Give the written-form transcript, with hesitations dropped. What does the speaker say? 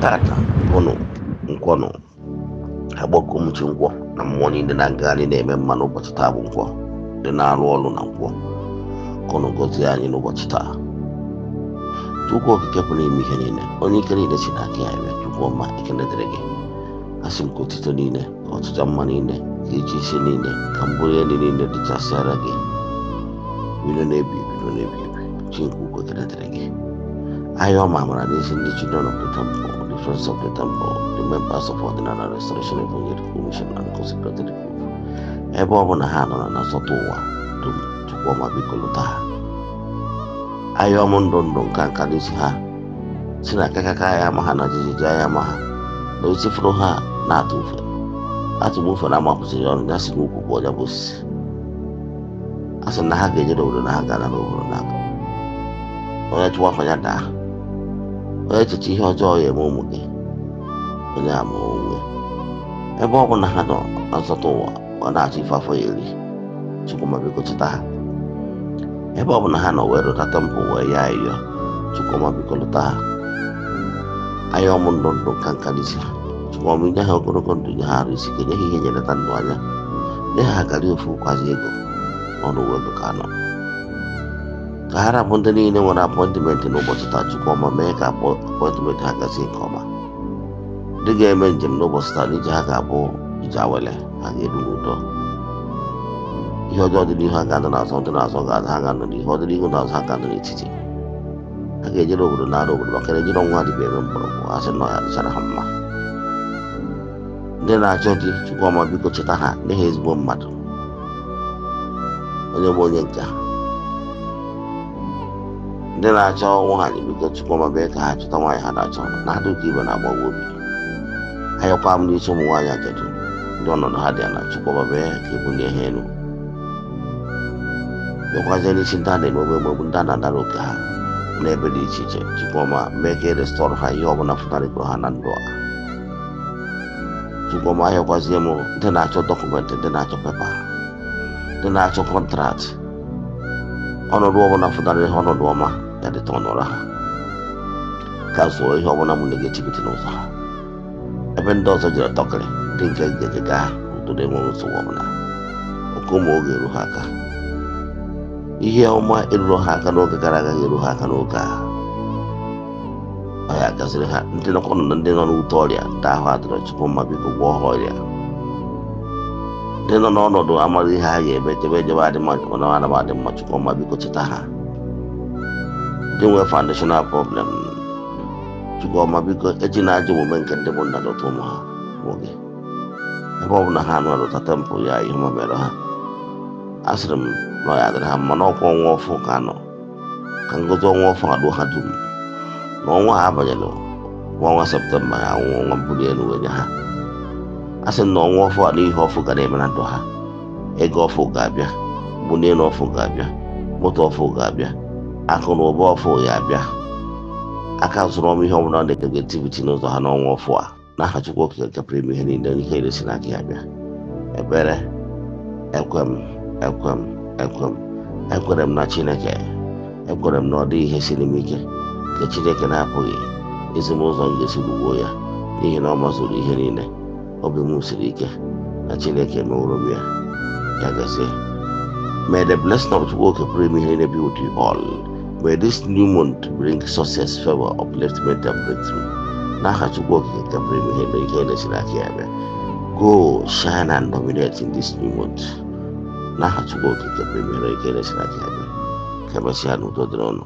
Tata bụnụ nkwọnụ agbakọ m chi nkwọ na mmụọ niile na-agagharị na-eme mma n'ụbọchị taa bụ nkwọ dị na-arụ ọrụ na nkwọ kọnụ gọzie anyị n'ụbọchị taa. Chukwu okike pụrụ ime ihe niile, onye ike niile si n'aka ya eme. Chukwu ọma, ekele dịrị gị. Asị m ka otito niile, ka ọchịcha mma niile, ka iji isi niile, ka mbụrụ elu niile dịchasịara gị bido na-ebi ebi na-ebi ebi. Chi nke ukwu, ekele dịrị gị. Ahịa ọma amara n'isi ndị Children of the Temple, the Friends of the Temple, the members of Ọdịnala Restoration Evangelical Mission and Consecrated Group, ebe ọ bụla ha nọ na nsọtụ ụwa dum. Chukwu ọma, biko lụta ha. Ahịa ọmụ ndụ ndụ nka nka n'isi ha, si na akakaka ya ama ha, na jijiji anya ama ha, na osisi fụrụ ha na-atụ ufe atụm ufe na amapụsịrị ọnụ ya si n'ukwu bụ ọnya bụ osisi. A sị na ha ga-eje n'obodo na ha ga-ana n'obodo na onye chụwa afọ ya daa, onye echiche ihe ọjọọ ya eme ụmụ gị, onye ama onwe ebe ọ bụ na ha nọ na nsọtụ ụwa ọ na-achọ ife afọ ya eri. Chukwu ma, biko cheta ha ebe ọ bụ na ha nọ wee rụta temple wee ya ayọ. Chukwu ọma, biko lụta ha. Anya ọmụ ndụ ndụ nka nka n'isi ha. Chukwu ọma, nye ha ogologo ndụ, nye ha arụ isi ike, nye ha ihe nyereta ndụ anya, nye ha garị ofu kwazi ego n'ọnụ uwe ego ka nọ ka ha rapụ. Ndị niile nwere appointment n'ụbọchị taa, Chukwu ọma, mee ka appointment ha gazie nke ọma. Ndị ga-eme njem n'ụbọchị taa, n'ije ha ga-abụ ije awele, ha ga-eru n'udo. Ihe ọjọọ dị n'ihu ha ga-anọ n'azụ, ndị n'azụ ga-ada ha ga-anọ n'ihu, ọ dị n'ihu n'azụ ha ga-anọ n'etiti. Ha ga-ejere obodo na-ara obodo, maka na ejere ọnwa adịbịa eme mgbọrọgwụ. Ha sị na ya dịchara ha mma. Ndị na-achọ di, Chukwu ọma, biko cheta ha, nye ha ezigbo mmadụ, onye bụ onye nke ha. Ndị na-achọ nwaanyị, biko Chukwu ọma, mee ka ha chọta nwaanyị ha na-achọ na adịghị ibe na-agbawa obi. Ayọkwa m n'isi ụmụ nwaanyị ajadu, ndị ọnọdụ ha dị ala, Chukwu ọma, mee ka ebulie ha elu. Bịakwazie n'isi ndị a na-emegbu emegbu, ndị a na-anara oke ha n'ebe dị iche iche, Chukwu ọma, mee ka e restore ha ihe ọbụla funarịgoro ha na ndụ a. Chukwu ọma, ayọkwazie m ndị na-achọ document, ndị na-achọ paper, ndị na-achọ contract, ọnọdụ ọbụla funarịrị ha, ọnọdụ ọma ya dịta ọnọrọ ha, ka zụọ ihe ọbụla m negativity n'ụzọ ha. Ebe ndị ọzọ jere tọkịrị, ndị nke gaje gaa n'udo na-enweghị nsogbu ọbụla. Oke ụmụ oge eru ha aka, ihe ọma eruru ha aka n'oge gara aga ga-eru ha aka n'oge a. Ọ ya gaziri ha. Ndị nọkwa nọ, ndị nọ n'ute ọrịa, ndị ahụ adịrọ, Chukwu mma, biko gwọọ ha ọrịa. Ndị nọ n'ọnọdụ amaghị ihe ha ga-eme, jebe jebe adị mma, mana ana m adị mma, Chukwu mma, biko cheta ha. Ndị nwere foundational problem, Chukwu ọma, biko eji na ajọ omume nke ndị bụ nna dọta ụmụ ha nwoke, ebe ọ bụla ha nọ lụta temple ya, ihe ma mere ha. A sịrị m na ọ ya dịrị ha mma n'ọkwa ọnwa ọfụ ka nọ, ka ngozi ọnwa ọfụ adụ ha dum na ọnwa a abanyela bụ ọnwa September ya anwụ ọnwa mbuli elu wee nye ha. A sị na ọnwa ọfụ a na ihe ọfụ ga na-eme na ndụ ha. Ego ọfụ ga-abịa, mbuli elu ọfụ ga-abịa, moto ọfụ ga-abịa, akụ na ụba ọfụ ya abịa, aka zụrụ ọm ihe ọbụla dị negativity n'ụzọ ha n'ọnwa ọfụ a, n'aha Chukwu okike nke pụrụ ime ihe niile, ihe eresi n'aka ya bịa. Ekpere. Ekwe m, ekwe m, ekwe m, ekwere m na Chineke. Ekwere m na ọ dịghị ihe siri m ike nke Chineke na-apụghị ezi m ụzọ m ga-esi lugbuo ya, n'ihi na ọ mazuru ihe niile. Obi m siri ike na Chineke meworo m ya. Ya gazie. May the blessing of Chukwu okike pụrụ ime ihe niile be with you all. May this new month bring success, favor, upliftment and breakthrough, n'aha Chukwu okike nke pụrụ ime ihe niile, ihe na-esi n'aka ya bịa. Go shine and dominate in this new month, n'aha Chukwu okike pụrụ ime ihe niile, ihe na-esi n'aka ya bịa. Ka emesịa, n'udo dịrị ọnụ.